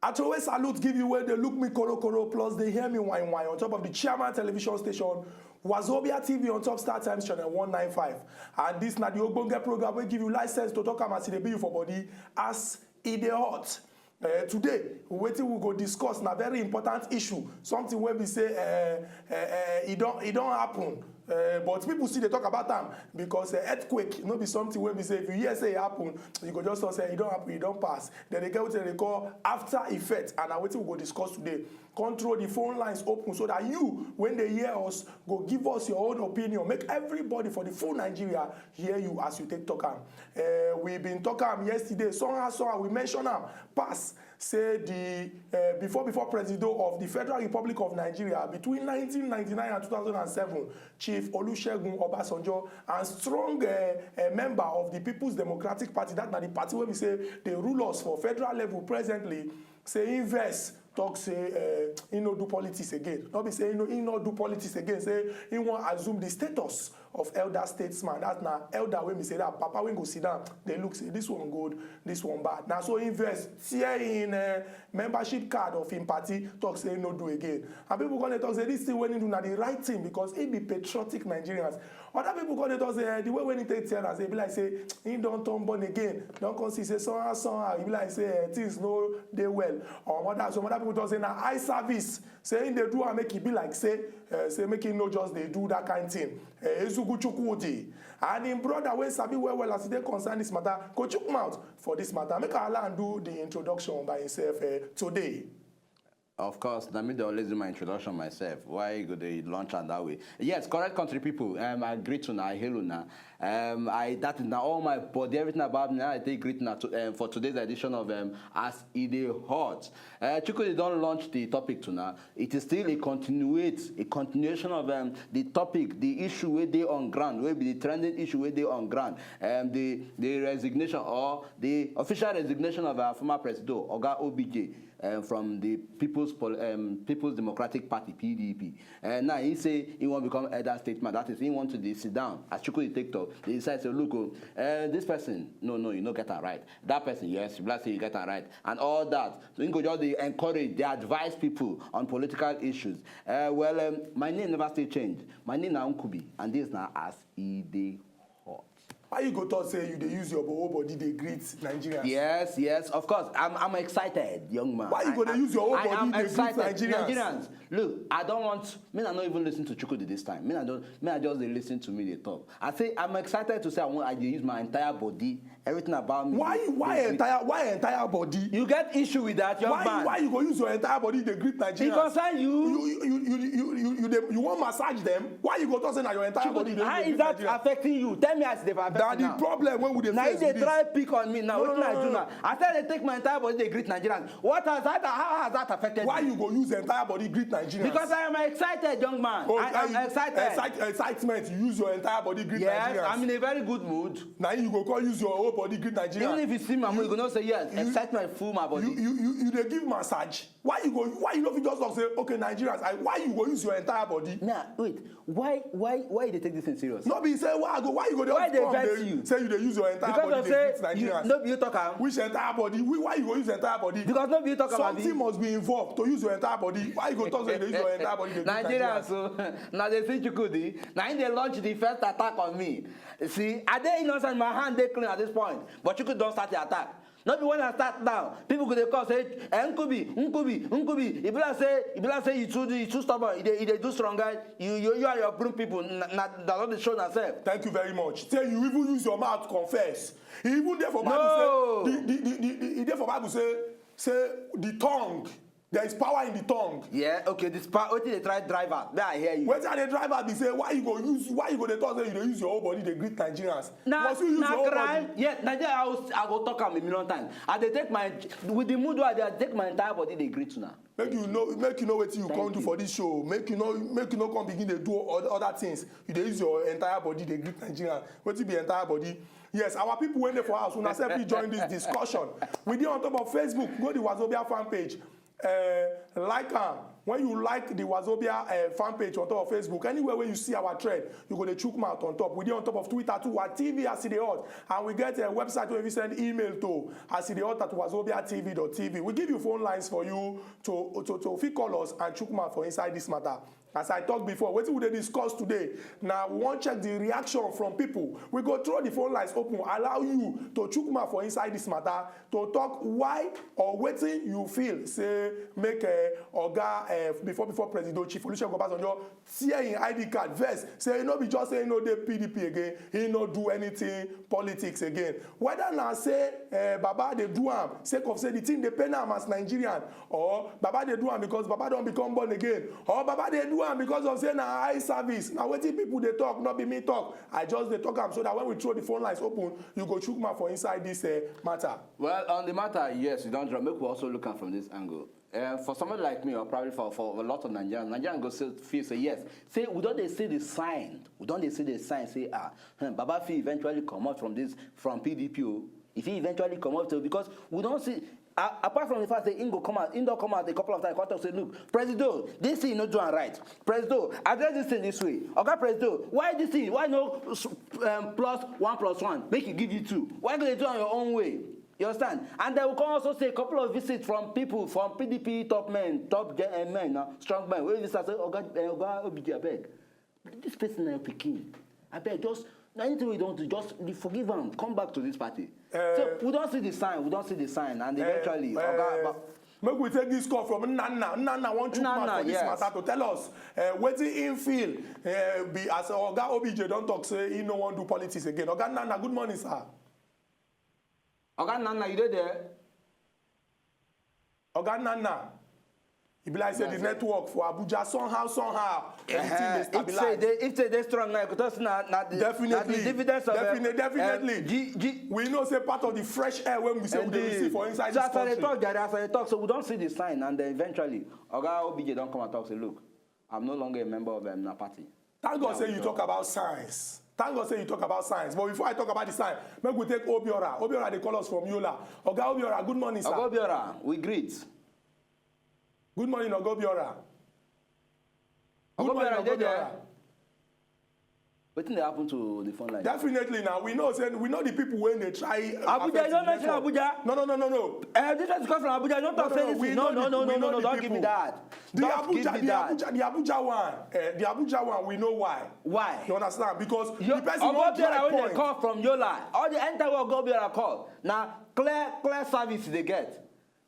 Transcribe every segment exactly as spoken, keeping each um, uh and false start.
I throw a salute give you where they look me koro koro plus they hear me wine wine on top of the Chairman Television Station, Wazobia T V on top Star Times Channel one nine five. And this na the Ogbonge program wey give you license to talk am as e dey be you for body as e dey hot. Uh, today, wetin we go discuss na very important issue, something wey be say uh, uh, uh, e don e don happen, uh, but people still dey talk about am because uh, earthquake no be something wey be say if you hear say e happen, you go just talk say e don happen, e don pass. Then they get wetin they call after effect, and na wetin we go discuss today. Control the phone lines open so that you, when they hear us, go give us your own opinion. Make everybody for the full Nigeria hear you as you take talk am. Uh, we been talk am yesterday. Somehow, somehow we mention am pass say the uh, before before presido of the Federal Republic of Nigeria between nineteen ninety-nine and two thousand and seven, Chief Olusegun Obasanjo and strong uh, uh, member of the People's Democratic Party, that na the party wey be say dey rule us for federal level presently, say he vex talk say uh, he no do politics again. No be say he no, he no do politics again. Say he wan assume the status of elder statesman. That na elder wey be say that papa wey go sit down dey look say this one good, this one bad. Na so he vex tear him uh, membership card of him party, talk say he no do again. And people come dey talk say this thing wey he do na the right thing because he be patriotic Nigerians. Other people come dey talk say eh, the way wey he take tear am, say e be like say he don turn born again, don come see say somehow somehow e be like say eh, things no dey well. Or other some other people talk say na eye service, say he dey do am make e be like say eh, say make he no just dey do that kind thing. Eh, Ezugu Chukwudi and him brother wey sabi well well as e dey concern this matter go chook mouth for this matter. Make I allow am do the introduction by himself eh, today. Of course, na me dey always do my introduction myself. Why you go dey launch am that way? Yes, correct country people. Um, I greet una, I hail una. Um, I that is na all my body, everything about me. Now I take greet una to, um, for today's edition of um, As E Dey Hot. Uh, Chukwudi don launch the topic to now. It is still a continuate, a continuation of um, the topic, the issue wey dey on ground, wey be the trending issue wey dey on ground. Um, the the resignation or the official resignation of our former presido, Oga O B J. Um, from the People's Pol- um, People's Democratic Party (P D P). Uh, now he say he wan become elder statesman. That is, he want to dey sit down as Chukwudi take talk. They decide say, look, oh, uh, this person, no, no, you no get am right. That person, yes, you be like say you get am right, and all that. So he go just dey encourage, dey advise people on political issues. Uh, well, um, my name never still change. My name na Nkubi, and this na As E Dey Hot. Why you go talk say you dey use your bobo body dey greet Nigerians? Yes, yes, of course. I'm, I'm excited, young man. Why you go dey use your whole body dey greet Nigerians? Nigerians, look, I don't want. Me, I no even listen to Chukwudi this time. Me, I don't. Me, I just dey listen to me dey talk. I say I'm excited to say I want. I dey use my entire body, everything about me. Why you? Why entire? Why entire body? You get issue with that, young man? Why you go use your entire body dey greet Nigerians? It concern you. You you you you you you you, dey, you wan massage them? Why you go talk say na your entire body dey greet Nigerians? How is that affecting you? Tell me as e dey affect you now. Na the problem wey we dey face be this. Na you dey try pick on me now. Wetin I do now? I say I dey take my entire body dey greet Nigerians. What has that? How has that affected me? Why you go use entire body greet Nigerians? Because I am excited, young man. Oh, I am excited. Excite, excitement. You use your entire body greet Nigerians. Yes, I'm in a very good mood. Na you go come use your whole body greet Nigerians. Even if you see my mood, you go know say yes, excitement full my body. You you you, you dey give massage. Why you go? Why you no fit just talk say okay, Nigerians? I, why you go use your entire body? Now wait, why why why you dey take this thing serious? No be say why I go? Why you go dey come dey say you dey use your entire body dey greet Nigerians? Because of say you no be you talk am. Which entire body? Why you go use entire body? Because no be you talk am. Something must be involved to use your entire body. Why you go talk say you dey use your entire body dey greet Nigerians? Nigerians o, na dey see Chukwudi, na him dey launch the first attack on me. See, I dey innocent, my hand dey clean at this point, but Chukwudi don start the attack. No be when I start now, people go dey call say, eh, Nkubi, Nkubi, Nkubi. E be like say, e be like say you too, you too stubborn. You dey, you dey do strong guy. You, you, you and your broom people, na, na, na don dey show na self. Thank you very much. Say you even use your mouth to confess. E even dey for Bible say, the, the, the, the, the, e dey for Bible say, say the tongue There is power in the tongue. Yeah, okay, this power. Wetin dey try drive am? May I hear you? Wetin I dey drive am be say why you go use why you go dey talk say you dey use your whole body dey greet Nigerians? Na na crime. Yes, Nigeria I go I go talk am a million times. I dey take my with the mood wey I dey I dey take my entire body dey greet una. Make you know make you know wetin you come do for this show. Make you know make you no come begin dey do other things. You dey use your entire body dey greet Nigerians. Wetin be entire body? Yes, our people wey dey for house, una sef fit join this discussion. We dey on top of Facebook, go the Wazobia fan page. Uh, like am when you like the Wazobia uh, fan page on top of Facebook. Anywhere where you see our trend, you go dey chook mouth on top. We dey on top of Twitter too, our T V as e dey hot, and we get a website where you send email to as e dey hot at wazobia T V dot T V. We give you phone lines for you to to to fit call us and chook mouth for inside this matter. As I talk before, wetin we dey discuss today, na we wan check the reaction from people. We go throw the phone lines open, allow you to chook mouth for inside this matter, to talk why or wetin you feel say make uh, oga uh, before before President Chief Olusegun Obasanjo tear im I D card, vex say e no be just say e no dey P D P again, e no do anything politics again. Whether na say uh, Baba dey do am sake of say the thing dey pain am as Nigerian, or Baba dey do am because Baba don become born again, or Baba dey do am because of say na eye service. Na wetin people dey talk, no be me talk. I just dey talk am so that when we throw the phone lines open, you go chook mouth for inside this uh, matter. Well, on the matter, yes, you don't drop. Make we also look at from this angle. Uh, for somebody like me, or probably for, for a lot of Nigerians, Nigerians go still feel say yes. Say we don't they see the sign. We don't they see the sign. Say ah, hmm, Baba fit eventually come out from this from P D P. If he eventually come out too, because we don't see. Uh, apart from the fact that Ingo come out, Indo come out a couple of times, come talk say, look, Presido, this thing you no do am right. Presido, address this thing this way. Okay, Presido, why this thing? Why no um, plus one plus one? Make it give you two. Why don't you do it your own way? You understand? And they will come also say a couple of visits from people, from P D P top men, top uh, men, now, strong men. Where you start say, Oga, uh, Oga Obidi, abeg. This person na your pikin. Abeg, just anything we don't do, just forgive him. Come back to this party. Uh, so we don't see the sign. We don't see the sign, and eventually, uh, Oga. Make we take this call from Nana. Nana want to come for this yes. matter to tell us uh, wetin him feel uh, be as Oga Obije don talk say he no wan do politics again. Oga Nana, good morning, sir. Oga Nana, you dey there? Oga Nana, e be like say the network for Abuja somehow somehow everything dey stabilize. If say dey if say dey strong now, because na na the definitely, na the dividends of definitely, uh, definitely. Uh, G, G, we know say part of the fresh air when we say we dey receive for inside so this country. So as I talk, Gary, as I talk, so we don't see the sign, and then eventually, Oga Obije don come and talk say, look, I'm no longer a member of um, na party. Thank God say you talk about science. Thank God say you talk about science. But before I talk about the science, make we take Obiora. Obiora, they call us from Yola. Oga Obiora, good morning, sir. Oga Obiora, we greet. Good morning, Oga Obiora. Good morning, Oga Obiora. Wetin dey happen to the phone line? Definitely now, we know say we know the people when they try. Abuja, you don't mention Abuja. No, no, no, no, no. Uh, this person come from Abuja. You don't talk no, no, no, no, no, no, no, no, don't give me that. The Abuja, the Abuja, the Abuja one, uh, the Abuja one, we know why. Why? You understand? Because your, the person won't try point. Call from Yola. All the entire world go be call. Now clear, clear service they get.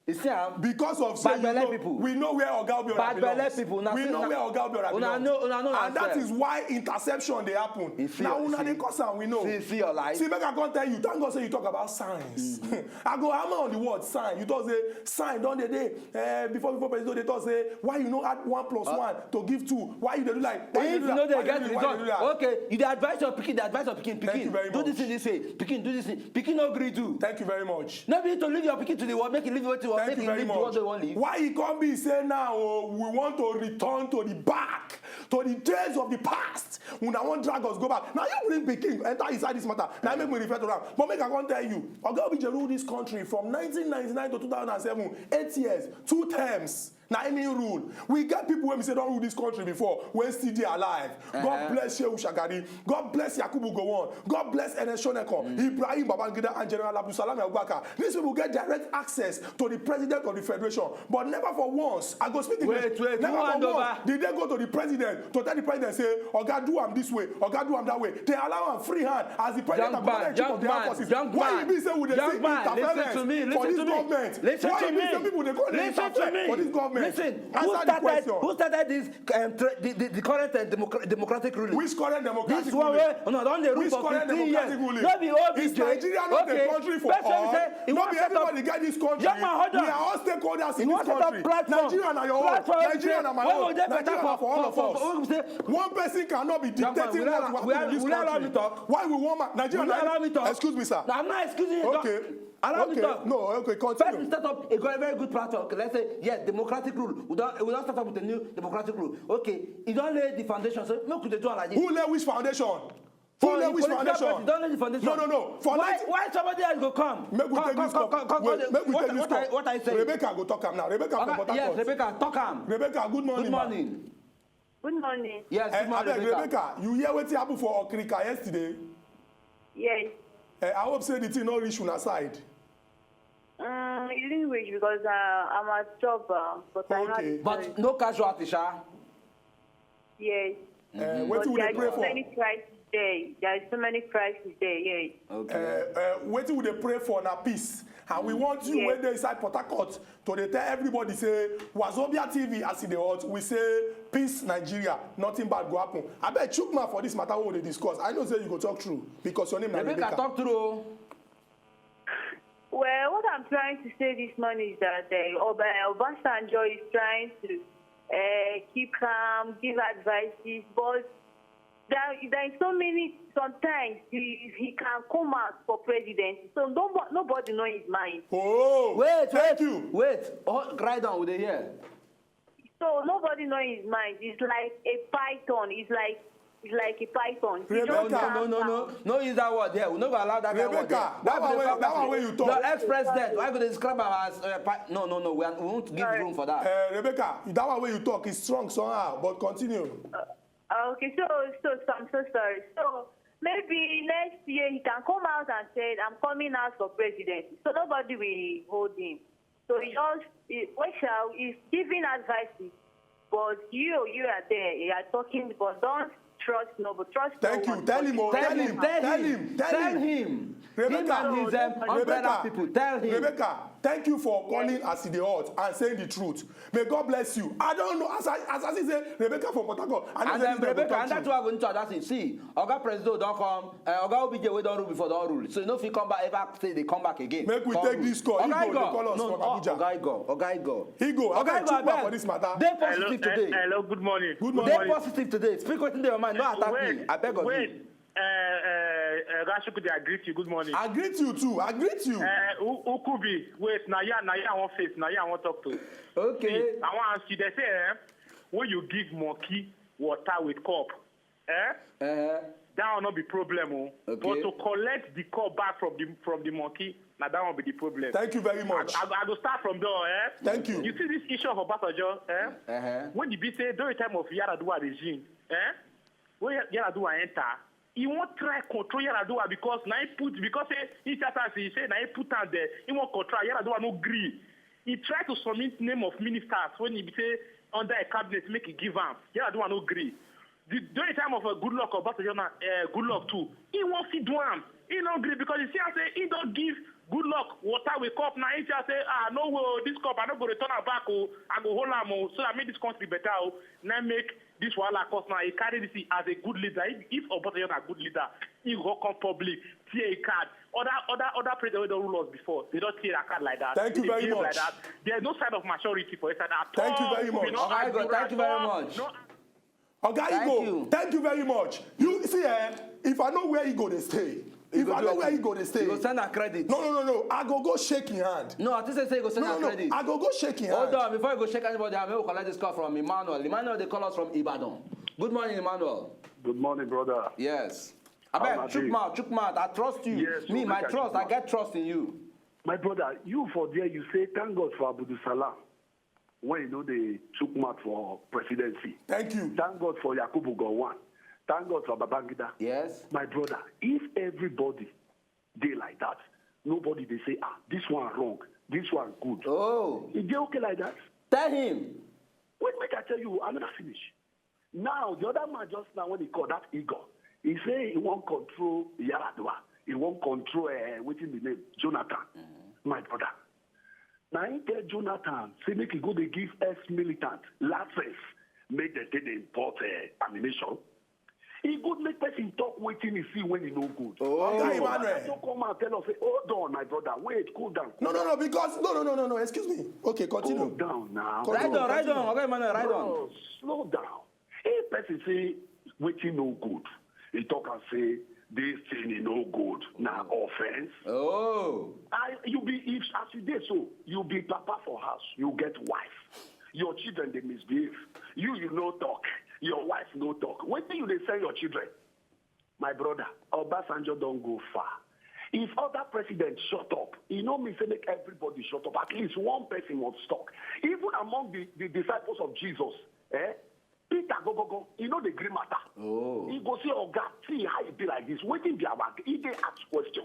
You see, um, because of say we know, people. We know where Oga Obiora bad belongs. People, we know where Oga Obiora belongs. Know, know and that is why interception they happen. Now una dey cause am, we know. See, see your life. See, make I come tell you. Thank God say you talk about science. Mm -hmm. I go hammer on the word sign. You talk say sign don dey dey. Eh, before before president dey talk say why you no add one plus uh, one to give two? Why you dey do like? Why if you no dey get result, okay, you dey advise your pikin, dey advise your pikin, pikin, do this thing this way, pikin, do this thing, pikin no gree do. Thank you very much. No be to leave your pikin to the world, make e leave wetin world, make e leave the world wey wan leave. Why e come be say now oh, we want to return to the back, to the days of the past? Una wan drag us go back. Now you bring pikin enter inside this matter. Now make me refer to am. But make I come tell you, Oga Obije rule this country from nineteen ninety-nine to two thousand and seven, eight years, two terms. Na him rule. We get people wey be say don rule this country before, wey still dey alive. Uh -huh. God bless Shehu Shagari. God bless Yakubu Gowon. God bless Ernest Shonekan, mm. Ibrahim Babangida, and General Abdulsalam Abubakar. These people get direct access to the president of the federation. But never for once, I go speak English. Wait, wait, never for once did they go to the president to tell the president say, Oga, do am this way, Oga, do am that way. They allow am free hand as the president and commander in chief of the armed forces. Why e be say we dey see interference for this government? Why e be say people dey go dey interfere for this government? Listen, answer the question. Who started this um, the, the, the current uh, democra democratic ruling? Which current democratic ruling? This one wey una don dey rule for fifteen years. No be O B J. Is Nigeria not a country for all? No be everybody get this country. We are all stakeholders in this country. Nigeria na your own. Nigeria na my own. Nigeria na for all of us. One person cannot be dictating what we happen in this country. Why we want Nigeria? Excuse me, sir. I'm not excusing you. Okay. Allow okay. me talk. No, okay, continue. First, we set up a very good platform. Okay, let's say, yes, democratic rule. We don't, we don't start up with a new democratic rule. Okay, you don't lay the foundation, so make we do like this. Who lay which foundation? Who lay which foundation? Don't lay the foundation. No, no, no. For why, why somebody else go come? Make we take this call. Wait, make we take this call. What are you saying? Rebecca go talk am now. Rebecca from Port Harcourt. Yes, Rebecca, talk am. Rebecca, good morning. Good morning. Good morning. Yes, good morning, Rebecca. Rebecca, you hear wetin happen for Okrika yesterday? Yes. Eh, I hope say the thing no reach una side. Um, it didn't reach because uh, I'm at job, uh, but I had. Okay. But no casualty, sha. Yes. Eh, wetin we dey pray for? But there are so many crises there. There are so many crises there. Yes. Okay. Eh, eh, wetin we dey pray for na peace, and we want you wey dey inside Port Harcourt to dey tell everybody say Wazobia T V as e dey hot. We say peace Nigeria, nothing bad go happen. Abeg chook mouth for this matter wey we dey discuss. I know say you go talk true because your name na Rebecca. Rebecca, talk true. Well, what I'm trying to say this morning is that uh, Oba- Obasanjo is trying to uh, keep calm, give advices, but there, there is so many. Sometimes he, he can come out for president, so nobody, nobody know his mind. Oh, wait, thank you. Wait, oh, write down with the here. So nobody know his mind. It's like a python. It's like it's like a python. He just Rebecca. No, no, no, no, no. Use that word here. We no go allow that kind of word. Rebecca, that one wey you talk. Your ex-president. Why go dey describe am as uh, pi- no, no, no. We, are, we won't give room for that. Uh, Rebecca, that one wey you talk is strong somehow, but continue. Uh, okay, so so, so I'm so sorry. So maybe next year he can come out and say, "I'm coming out for president." So nobody will hold him. So he just, he, well, shall, he's giving advices, but you, you are there, you are talking, but don't trust no, but trust no one. Thank you. Tell him, oh, tell him, tell him, tell him. Rebecca, him and his um, umbrella people. Tell him. Rebecca, thank you for calling as e dey hot and saying the truth. May God bless you. I don't know, as I as I say, Rebecca from Port Harcourt. I know and then Rebecca, and that's why we need to address him. See, Oga Presido don come. Uh, Oga O B J wey don rule before don rule, so you no fit come back ever say they come back again. Make we take this call. Igor dey call us from Abuja. Oga Igor, Oga Igor. Igor, Oga Igor, abeg, for this matter. Dey positive today. Hello, good morning. Good morning. Dey positive today. Speak wetin dey your mind. No attack me. I beg of you. Wait, uh, uh, uh, Rashuku, I greet you. Good morning. I greet you too. I greet you. Uh, U- Ukubi, wait. Now, yeah, now, yeah, I want face. Now, yeah, I want talk to. Okay. See, I want ask you. They say, eh, when you give monkey water with cup, eh? Uh-huh. That will not be problem, oh. Okay. But to collect the cup back from the from the monkey, now that will be the problem. Thank you very much. I, I, I go start from there, eh? Thank you. You see this issue of Obasanjo, eh? Uh-huh. When the be say during time of Yar'Adua regime, eh? When Yar'Adua enter, he won't try control Yar'Adua because now he put because he he sat as he say now he put out there. He won't control Yar'Adua no gree. He tried to submit name of ministers when he be say under a cabinet make he give am. Yar'Adua no gree. The, during the time of uh, Good Luck or Obasanjo, uh, Good Luck too, he won't fit do am. He no gree because he see am say he don't give Good Luck water with cup. Now he just say, ah, no, oh, this cup I no go return am back. Oh, I go hold am, oh, so that make this country better. Oh, now make this wahala cause now. He carry this as a good leader. If, if Obasanjo na good leader, he go come public, tear a card. Other other other presidents wey don rule us before, they don't tear a card like that. Thank you very much. Like that. There's no sign of maturity for inside at all. Thank you very much. Oga Igor, thank you very much. No, Oga Igor, thank you very much. You see, eh, if I know where Igor dey stay, if I know where Igor dey stay, you go send her credit. No, no, no, no. I go go shake him hand. No, I think say you go send her credit. No, no, no. I go go shake him hand. Hold on, before you go shake anybody hand, make we collect this call from Emmanuel. Emmanuel, they call us from Ibadan. Good morning, Emmanuel. Good morning, brother. Yes. Abeg, chook mouth, chook mouth. I trust you. Yes, me, my trust, I get trust in you. My brother, you for there, you say, thank God for Abdul Salam. When you know they chook mouth for presidency. Thank you. Thank God for Yakubu Gowon. Thank God for Babangida. Yes. My brother, if everybody dey like that, nobody dey say, ah, this one wrong, this one good. Oh. E dey okay like that? Tell him. Wait, make I tell you, I never finish. Now, the other man just now when he called that Igor, he say he won't control Yaradua. He won't control uh, waiting the name, Jonathan. Mm-hmm. My brother. Now he tell Jonathan, say make he go dey give ex-militant license, make dem take dey import uh, ammunition. E good make person talk wetin e see when e no good. Oh. Oga Emmanuel. Don't come and tell us, say, hold on, my brother, wait, cool down. No, no, no, because, no, no, no, no, no, excuse me. Okay, continue. Cool down now. Write down, write down, Oga Emmanuel, write down. No, slow down. If person say wetin no good, he talk and say, this thing is no good, na offense. Oh. I, you be, if, as you dey so, you be papa for house, you get wife. Your children dey misbehave. You, you no talk. Your wife no talk. Wetin you dey send your children? My brother, Obasanjo don go far. If other presidents shut up, e no mean say make everybody shut up. At least one person must talk. Even among the, the disciples of Jesus, eh, Peter go go go, e no dey gree matter. Oh. E go say, "Oga, see how e be like this. Wetin be our?" E dey ask question.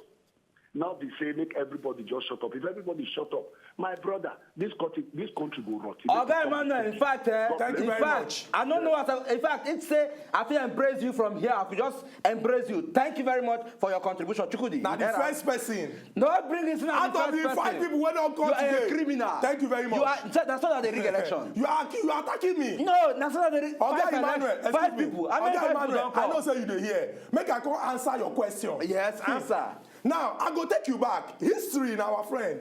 Now be say make everybody just shut up. If everybody shut up, my brother, this country, this country go rot. Oga Emmanuel, in fact, eh, Thank you in very fact, much. I don't know what. I, in fact, it's say I feel embrace you from here. I could just embrace you. Thank you very much for your contribution, Chukwudi. Na the Era. First person. No, bring it now. Out of the five people wey don come You are today, a criminal. Thank you very much. You are. That's not the rig election. You are you are attacking me. No, that's not the rig. Oga Five Emmanuel, election. Excuse Five me. People. How many Oga five people Emmanuel, don I know come? Say you dey hear. Make I come answer your question. Yes, answer. Now I go take you back. History na our friend.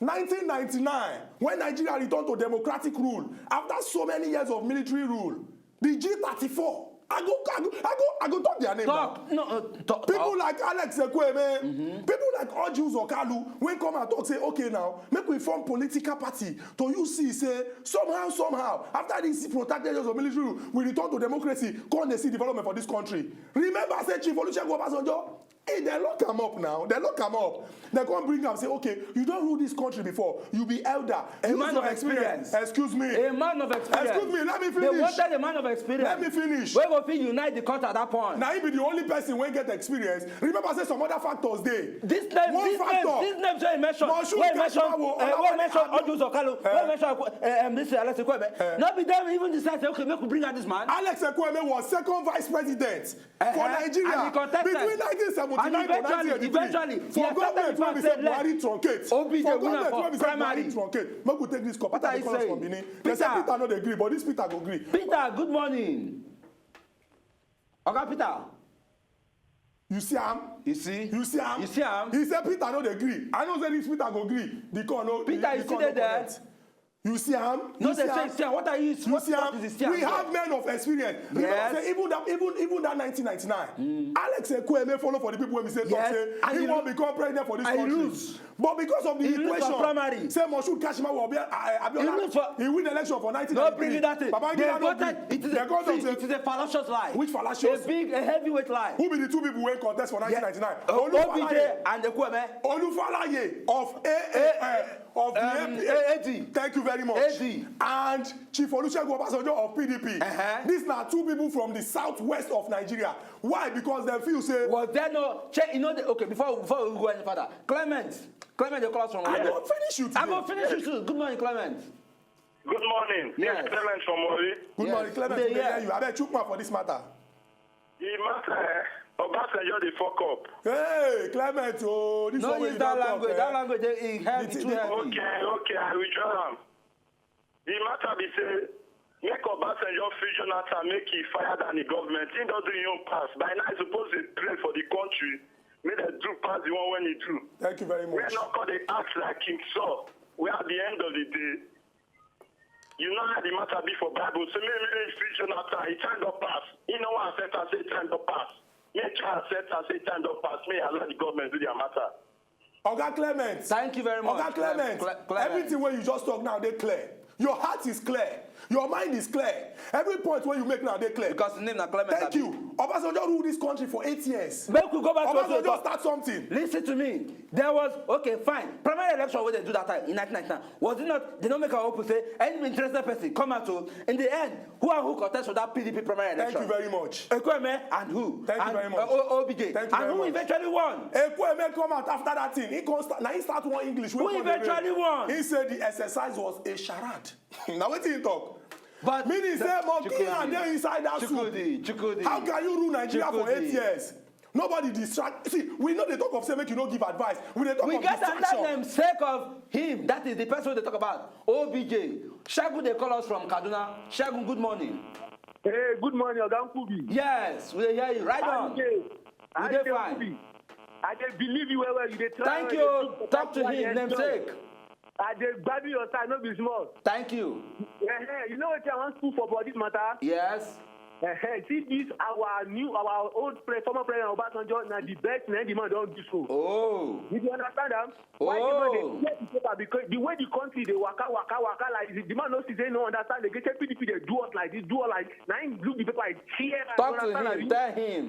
nineteen ninety-nine, when Nigeria returned to democratic rule after so many years of military rule, the G thirty-four. I go, I go, I go, I go talk their name now. Talk. No, uh, talk. People like Alex Ekwueme, people like Orji Uzor Kalu, wey come and talk say, "Okay now, make we form political party." To you see say somehow, somehow, after these protracted years of military rule, we return to democracy, come dey see development for this country. Remember say Chief Olusegun Obasanjo, hey, dem lock am up now. Dem lock am up. Dem come bring am say, "Okay, you don rule this country before. You be elder. A Use man your of experience. Excuse me. A man of experience. Excuse me, let me They finish. Wanted a man of experience. Let me finish. We go fit unite the country at that point. Na him be the only person wey get experience. Remember say some other factors dey. This name, One this factor. name, this name wey you mention, Moshood wey you mention, Kashimawo, eh, wey you Olawale mention Adebayo. Orji Uzor Kalu, wey Eh. you mention, eh, um, this Alex Ekwueme. Eh. No be dem even decide say, "Okay, make we bring out this man." Alex Ekwueme was second vice president Eh, for eh. Nigeria And he contested. Between nineteen seventy-nine And to eventually, nineteen eighty-three. eventually, he For accepted government the wey be fact say say, Buhari let truncate. O B J For win am government for wey be say primary. Buhari truncate. Make we take this call. What Peter are dey you call us saying? from Benin. They say Peter. Peter no dey gree, but this Peter go gree. Peter, good morning. Oga Peter. You see am? You see? You see am? You see am? He say Peter no dey gree. I know say this Peter go gree. The call no. Peter, the, you the still call dey there? Connect. You see am? No, You they see say, am? see, what are you? You What, see what am? is this? We have men of experience. Remember Yes. Say even that, even even that nineteen ninety-nine, Alex Ekwueme follow for the people wey be say talk Yes. Say And he he wan lo- become president for this and he country. Lose. But because of the He lose for equation, primary. Say Moshood Kashimawo or Abia- uh, Abiola, He lose for- he win election for nineteen. No bring it that thing. They Babangida no voted. gree. It is They a, go see, down it is a fallacious lie. Which fallacious? A big, a heavyweight lie. Who be the two people wey contest for nineteen ninety-nine? O- Olufalaye. O B J and Ekwueme. Olufalaye of A A F, of the Um, A P A. A D. Thank you very much. A D. And Chief Olusegun Obasanjo of P D P. Uh-huh. These na two people from the southwest of Nigeria. Why? Because dem feel say Was there no check? You know, the, okay, before before we go any further, Clement, Clement, they call us from I where? go finish you today. I go finish you too. Good morning, Clement. Good morning. Yes. Clement from Warri. Good Yes, morning, Clement. we dey We dey hear. Hear you. Abeg, chook mouth for this matter. The matter, eh, Obasanjo dey fuck up. Hey, Clement, oh, this No one wey use you that don talk, language. Eh? That language dey e heavy, The too thing- heavy. Okay, okay, I withdraw am. The matter be say, make Obasanjo fit Jonathan make he fire down the government. He don do him own pass. By now, he suppose dey pray for the country. Make dem do pass the one wey he do. Thank you very Make much. no come dey act like King Saul. We at the end of the day, you know how the matter be for Bible. Say make make he fit Jonathan. He time don pass. He no wan accept am say time don pass. Make try accept am say time don pass. Make allow the government do their matter. Oga Clement. Thank you very much. Oga Clement. Cle- Clement. Everything wey you just talk now dey clear. Your heart is clear. Your mind is clear. Every point wey you make now dey clear. Because the name na Clement. Thank Abi? You. Obasanjo rule this country for eight years. Make we go back to what we Obasanjo talk. Start something. Listen to me. There was, okay, fine. Primary election wey they do that time in nineteen ninety-nine, was it not? They don't make our open say any interested person come out to. In the end, who and who contest for that P D P primary Thank election? You very much. Ekwueme and who? Thank you And, very much. uh, O- O B J. Thank you And very who much. Eventually won? Ekwueme come out after that thing. He come start. Now he start one English. Wey Who come dey eventually reign. Won? He say the exercise was a charade. Na wetin he talk. But Meaning say monkey Chukwudi, and dey inside that soup. Chukwudi, Chukwudi. How can you rule Nigeria for Chukwudi. Eight years? Nobody distract. See, we no dey talk of say make you no give advice. We dey talk We of get distraction. Another name sake of him. That is the person they talk about. O B J. Shagun, they call us from Kaduna. Shagun, good morning. Hey, good morning, Oga Nkubi. Yes, we hear you. Right on. Ade, We dey fine. I dey believe you well well. You dey try. Thank You you. dey do Talk to proper him, enjoy. Namesake. I dey gbadu your side, no be small. Thank you. Eh, eh, you know wetin I wan school for for this matter? Yes. Eh, eh, see this our new, our old pre former president Obasanjo, na the best na the man don do so. Oh. You dey understand am? Why the man dey Oh. tear the paper? Because the way the country dey waka waka waka like this, the man no see say no understand. They get P D P dey do us like this, do us like, na him look the paper, he tear am. Talk You understand to am? him. Tell him.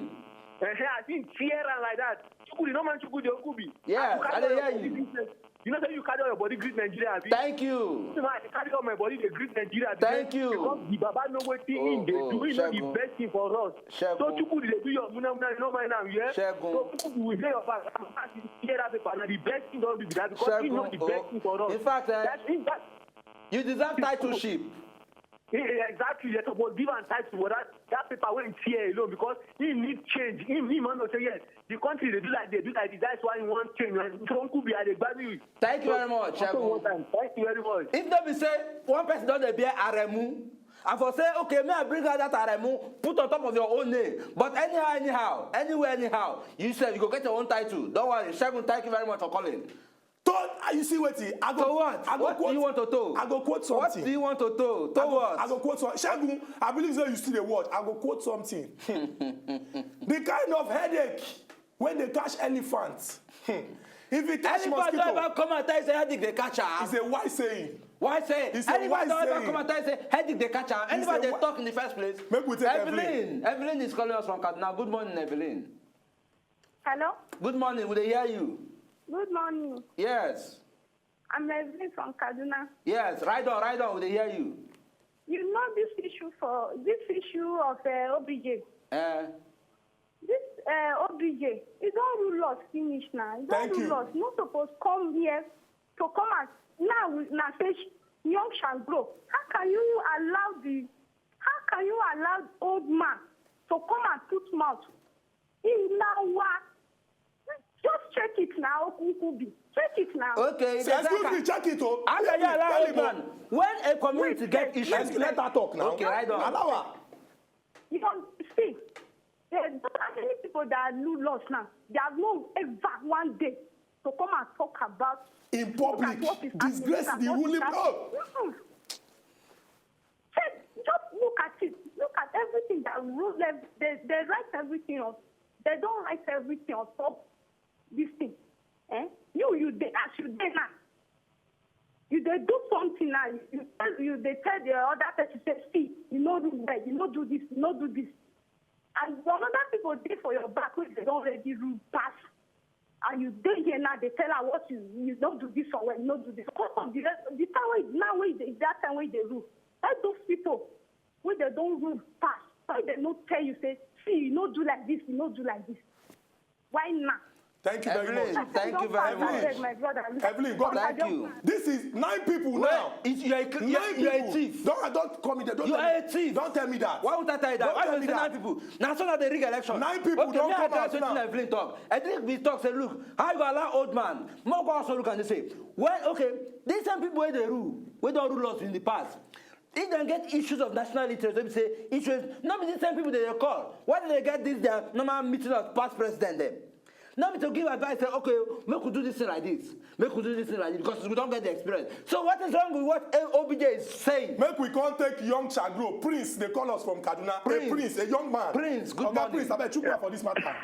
Eh, eh, I think tear am like that. Chukwudi, no man Chukwudi, Okubi. Yes, You carry I dey all your hear body you. greet Nigeria. You know say you carry all your body greet Nigeria, abi? Thank you. You know, I carry all my body dey greet Nigeria. Thank you. Because the Baba know wetin Oh, him dey oh, do. He know the Segun. best thing for us. Segun. So Chukwudi dey do your muna muna, you no mind am, yeah? Segun. So Chukwudi will dey your back. I'm happy to hear that paper. Na the best thing don do be that because he know Segun, the oh, best thing for us. in fact, eh, That, that, You deserve titleship. Eh, eh, exactly, you're supposed to give am title for that, that paper wey he tear alone because he need change. Him, him man go say yes, the country dey do like dey do like this. That's why he wan change. Man. So Uncle B, I dey gbadu you. Thank you very much, So one Segun. time, thank you very much. If no be say one person don dey bear aremu, I for say, okay, may I bring out that aremu, put on top of your own name. But anyhow, anyhow, anywhere, anyhow, you sef, you go get your own title. Don't worry, Segun, thank you very much for calling. To, you see wetin? I go, To what? I go What quote, do you want to to? I go quote What something. Do you want to to? To I go, what? I go quote some. Segun, I believe say you still dey watch. I go quote something. The kind of headache when they catch elephant. Hmm. If you catch Elephant mosquito, don ever come and tell you say headache dey catch am. It's a wise saying. Why say? It's a Elephant wise don ever saying. Come and tell you say headache dey catch am. It's Elephant a dey wa- Talk in the first place. Make we take Evelyn. Evelyn is calling us from Kaduna. Good morning, Evelyn. Hello? Good morning. We dey hear you. Good morning. Yes. I'm Evelyn from Kaduna. Yes. Ride on. Ride on. We dey hear you. You know this issue for this issue of uh, O B J. Eh. This uh, O B J, e don rule us finish now. E don Thank rule you. Us. No suppose come here to come and now we- now say sh- young shall grow. How can you allow the how can you allow old man to come and put mouth in our just check it now, Okubi. Check it now. Okay. So, excuse me, check it o. How can you allow Tell old him o. Man? When a community Wait, get wait, issues. Let's let her talk now. Okay, ride on. Allow her. You know, see, there are many people that are new laws now. They have no ever one day to come and talk about In public, what is happening, disgrace look at the what is ruling. Happening. Oh. Mm-mm. Check, just look at it. Look at everything that rule. They, they write everything on. They don't write everything on top. This thing, eh? You, you, they, as you dey now, you dey do something now. You tell, you dey tell the other person say, see, you no do well. You no do this. You no do this. And the another people dey for your back wey they don already rule pass. And you dey here now, they tell her what you you no do this one well, you no do this. Because of the rest, the time wey now wey they, that time wey they rule, all those people wey they don rule pass, why they no tell you say, see, you no do like this, you no do like this. Why now? Thank you very Evelyn, much. Thank you very Abeg, much. My brother. Evelyn, God Thank bless you. This is nine people Well, now. It's, you're, a, you're, Nine you're a people. Thief. Don't, don't call me that. Don't You tell are me. A thief. Don't tell me that. Why would I tell you that? Don't Why tell would me you say that. Nine people? Now so that they rig election. Nine people Okay, don't may I come tell out you something now. Evelyn talk. I think we talk say, look, how you go allow old man? More go also look and say, well, okay, these same people where they rule, we don't rule us in the past. If they get issues of national interest, let me say issues, not be the same people they call. Why do they get this their normal meeting of past president them? Not be to give advice, say, okay, make we do this thing like this, make we do this thing like this, because we don't get the experience. So what is wrong with what O B J is saying? Make we come take young Chagro, Prince, they call us from Kaduna. Prince. A Prince, a young man. Prince, good Oga morning. Prince, I bet you for this matter.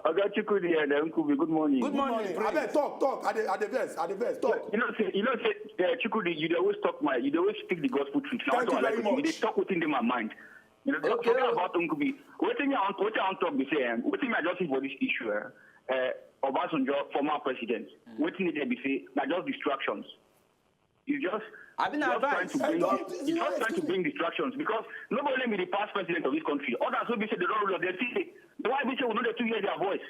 Oga Chukwudi and Nkubi, good morning. Good morning, Morning. Prince. I bet talk, talk. I dey, I dey vex, I dey vex, talk. You know, say, you know, say, uh, Chukwudi, you dey always talk my, you dey always speak the gospel truth. Now, Thank so you I very like much. You dey talk within the my mind. You know, Okay. Talking about Nkubi, wetin me I want, wetin I want talk be say, um, wetin me I just see for this issue, uh, uh, Obasanjo, former president, wetin dey there be say, na just distractions. You just, I been just trying advised. to bring, I don't- dis- you just trying to bring distractions because nobody be the past president of this country. Others will be say they don't rule, they see. Why be say we know they to hear their voice?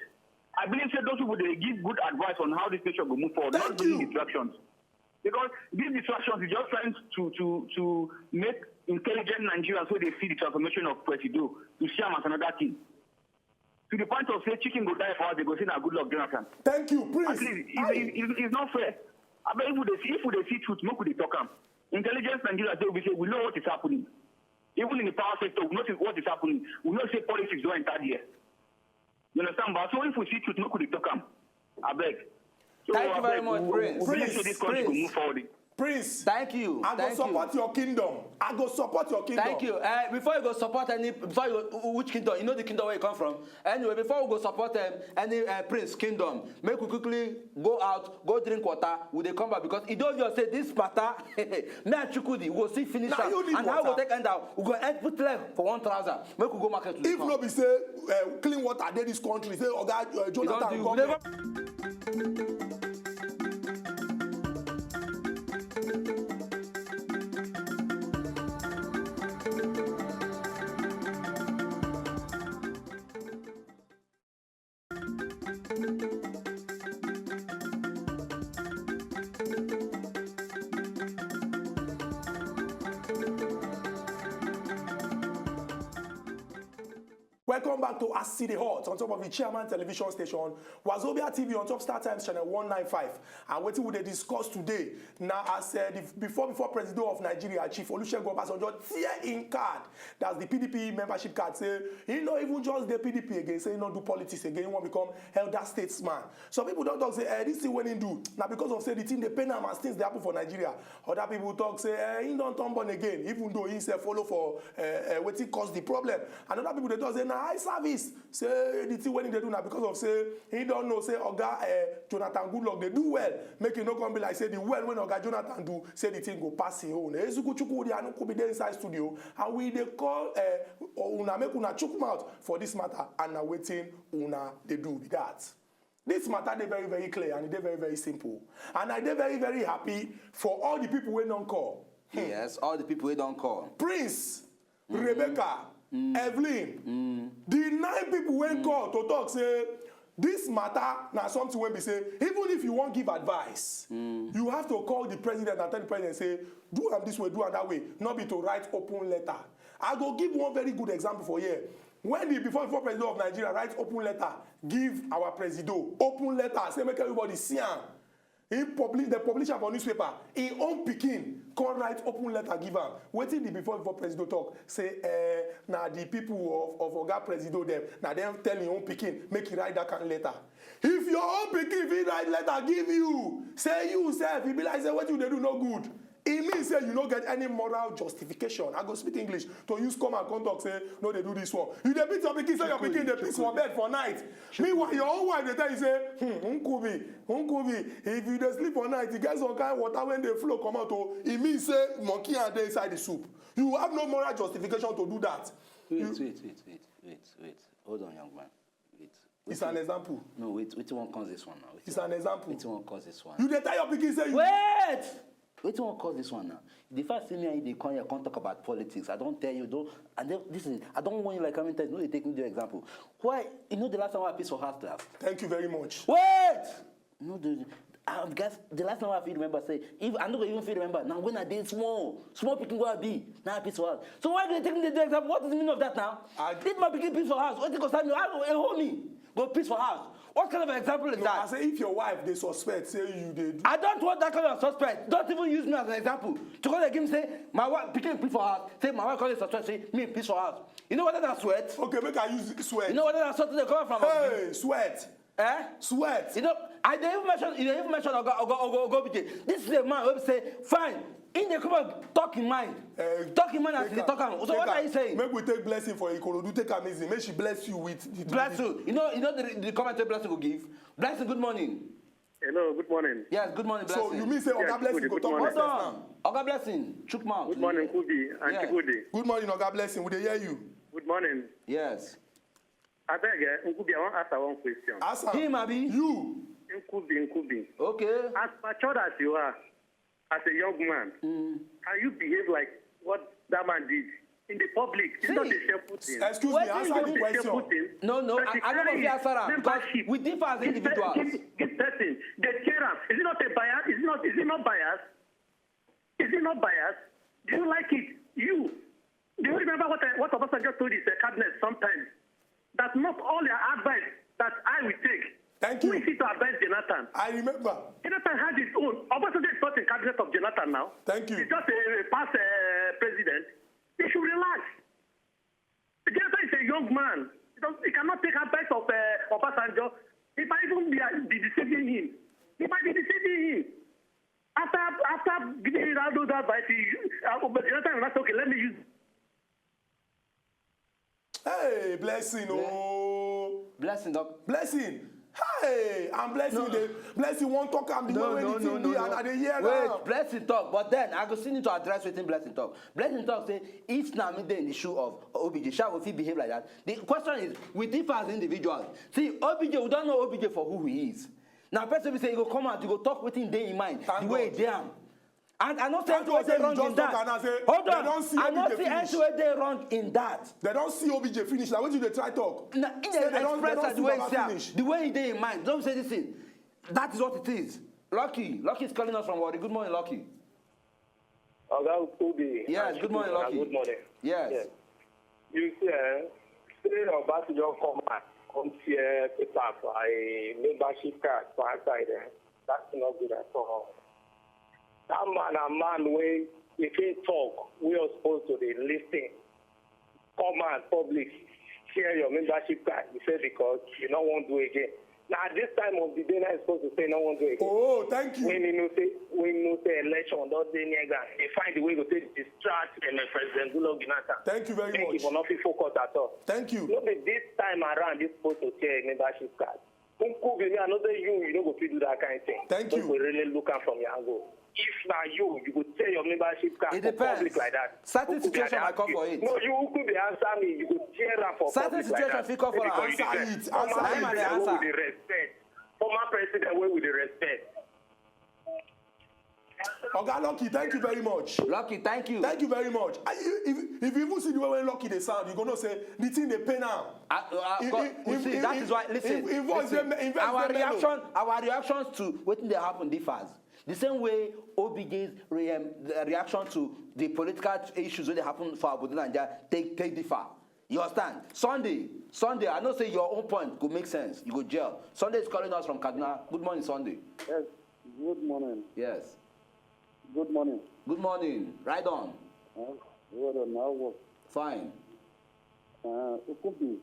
I believe say those people they give good advice on how this nation will move forward. Thank not bringing you. Distractions. Because these distractions is just trying to to to make intelligent Nigerians so they see the transformation of Presido to see am as another thing. To the point of say chicken go die for us, they go say na good luck, Jonathan. Thank you, At Prince. least it's, Aye. it's, it's not fair. I bet if we dey see, if we dey see truth, make we dey talk am. Intelligence Nigeria say we say we know what is happening. Even in the power sector, we know what is happening. We know say politics don enter there. You understand? But so if we see truth, make we dey talk am. I beg. So, Thank you I very beg, much, we, Prince. We, we believe say Prince, this country go Prince. Move forward. Prince, Thank you. I go Thank support you. Your kingdom. I go support your kingdom. Thank you. Uh, before you go support any, before you go, which kingdom? You know the kingdom where you come from. Anyway, before we go support um, any uh, prince kingdom, make we quickly go out, go drink water. We dey come back because e don obvious say this matter, me and Chukwudi, we go see finish Na am. You need And how we go water. Take end am? We go end put leg for one trouser. Make we go market to If no be say uh, clean water dey this country, say Oga uh, Jonathan do- come. never- Welcome back to As E Dey Hot on top of the Chairman Television Station, Wazobia T V on top Star Times Channel one nine five. And wetin we dey discuss today na as uh, the before before President of Nigeria, Chief Olusegun Obasanjo, tear im card, that's the P D P membership card, say he no even just dey P D P again, say he no do politics again, he wan become elder statesman. Some people don talk say eh, this thing wey he do na because of say the thing dey pain am as things dey happen for Nigeria. Other people talk say eh, he don turn born again, even though he sef follow for eh, eh, wetin cause the problem. And other people dey talk say na eye service, say the thing wey he dey do na because of say he don know say Oga eh, Jonathan Goodluck dey do well, make e no come be like say the well wey Oga Jonathan do, say the thing go pass him own. Ezuku Chukwudi Anukubi dey inside studio, and we dey call eh, una make una chook mouth for this matter, and na wetin una dey do be that. This matter dey very very clear and e dey very very simple, and I dey very very happy for all the people wey don call. Yes, all the people wey don call. Prince, Rebecca, Evelyn, the nine people wey call to talk say this matter na something wey be say even if you wan give advice, you have to call the president and tell the president say do am this way, do am that way, no be to write open letter. I go give one very good example for here. When the before before president of Nigeria write open letter give our presido, open letter say make everybody see am. He publish the publisher for newspaper, him own pikin come write open letter give am. Wetin the before before president talk say eh, na the people of of oga president dem, na dem tell him own pikin make he write that kind letter. If your own pikin fit write letter give you, say you sef e be like say wetin you dey do no good, e mean say you no get any moral justification. I go speak English to use come and come talk say no dey do this one. You dey beat your pikin say your pikin dey piss for bed for night. Meanwhile your own wife dey tell you say hmm nkubi nkubi, if you dey sleep for night e get some kind water wey dey flow comot o, e mean say monkey hand dey inside the soup. You have no moral justification to do that. Wait, You- wait, wait, wait, wait, wait. Hold on, young man. Wait. It's an example. No, wait. Wetin wan cause this one now? Wetin- It's an example. Wetin wan cause this one? You dey tell your pikin say you. Wait. Wetin wan cause this one now? The fact say me and you dey come here come talk about politics, I don tell you though, and then this is I don warn you like how many times, no dey take me do example. Why? You know the last time I piss for house last? Thank you very much. Wait. No, the, I guess the last time I fit remember say if I no go even fit remember na when I dey small, small pikin wey I be, na I piss for house. So why do you take me dey do example? What is the meaning of that now? I- If my pikin piss for house, wetin concern me? I go hold me go piss for house. What kind of example is No, I that? Say if your wife dey suspect say you dey do. I don't want that kind of suspect. Don't even use me as an example. To go dey give me say my wife pikin piss for house, say my wife come dey suspect say me piss for house. You know whether na sweat? Okay, make I use sweat. You know whether na sweat dey come from? Hey, sweat. Eh? Sweat. You know, I dey even mention, you dey even mention Oga Oga Oga Oga Obije. This is a man wey be say fine. He dey come and talk him mind. Eh, Talk him mind as he take dey talk am. So what take are you saying? Make we take blessing for Ikorodu, take am easy. Make she bless you with the Bless you. You know, you know the, the comment wey blessing go give. Blessing, good morning. Hello, good morning. Yes, good morning, blessing. So you mean say Oga Yes, Blessing good, go good talk morning. nonsense Hold now? On. Oga Blessing, chook mouth. Good morning, Kubi and Yeah. Chukwudi. Good morning, Oga Blessing. We dey hear you. Good morning. Yes. I beg, eh, Nkubi, I want to ask her one question. Ask am. Him, abi? You. Nkubi, Nkubi. Okay. As matured as you are, as a young man, can you behave like what that man did in the public? It's not See. a shameful thing. Excuse me, Wetin answer you the do? question. Shameful thing. No, no, But I, she I don't know if you carry answer am because membership. we differ as This pe- individuals. This, this person, they tear am. Is it not a bias? Is it not? Is it not bias? Is it not bias? Do you like it? You. Do you remember what I, what Obasanjo told his uh, cabinet sometimes? That not all their advice that I will take. Thank Who you. Is it to advise Jonathan? I remember. Jonathan had his own. Obasanjo is not in cabinet of Jonathan now. Thank you. He's just a, a past uh, president. He should relax. Jonathan is a young man. He, does, he cannot take advice of uh, Obasanjo. He might even be, be deceiving him. He might be deceiving him. After After giving all those advice, you, uh, but the other time, okay, let me use. Hey, blessing, oh. Blessing, doc. Blessing. Hey, I'm blessing. No. The blessing won't talk. I'm the no, way no, the thing no, no, and I dey hear Wait, now. Blessing talk, but then I go still need to address wetin blessing talk. Blessing talk say if na me dey in the shoe of O B J, shall we fit behave like that? The question is, we differ as individuals. See, O B J, we don't know O B J for who he is. Now, person be say you go come out, you go talk wetin dey in mind, Thank the way God. Dey am. And I no see anything wey dey wrong in that. Hold on, I no see anything wey dey wrong in that. They don't see O B J finish. Like wetin you dey try talk. Na in dey express the way he see the way he dey in mind. Don't say this thing. That is what it is. Lucky, Lucky is calling us from Warri. Good morning, Lucky. Oga Obi. Yes, good morning, Lucky. Good morning. Yes. yes. You see, eh, say Obasanjo come back, come tear paper for a membership card for outside. Eh? That's not good at all. That man a man wey if he talk, we are supposed to dey listen. Come out public, share your membership card. You say because you no wan do again. Now at this time of the day, now supposed to say no one do again. Oh, thank you. When you know say when you know say election don dey near ground, they find the way to take distract and uh, President Goodluck Jonathan. Thank you very thank much. Thank you for not focus at all. Thank you. No be this time around this supposed to share membership card. Nkubi, me, I know say you, you no go fit do that kind of thing. Thank you. Make we really look am from your angle. If na you, you go tear your membership card for public like that. Certain situation might call for it. No, you Nkubi answer me, you go tear am for public like that. Certain situation fit call for am. Answer it. Answer it. Former president wey we dey respect. Former president wey we dey respect. Oga Lucky, thank you very much. Lucky, thank you. Thank you very much. I, if, if you even see the way when Lucky dey sound, you go know say the thing dey pain am. Uh, uh, if, if, if, see, if, that is why, listen, if, if listen, if, if our reaction, our reactions to wetin dey happen differs. The same way O B J's re, um, reaction to the political issues wey dey happen for Abuja, Nigeria, take take differ. You understand? Sunday, Sunday, I know say your own point go make sense. You go gel. Sunday is calling us from Kaduna. Good morning, Sunday. Yes, good morning. Yes. Good morning. Good morning. Ride on. Uh, well done. How work? Fine. Uh, Okumbi.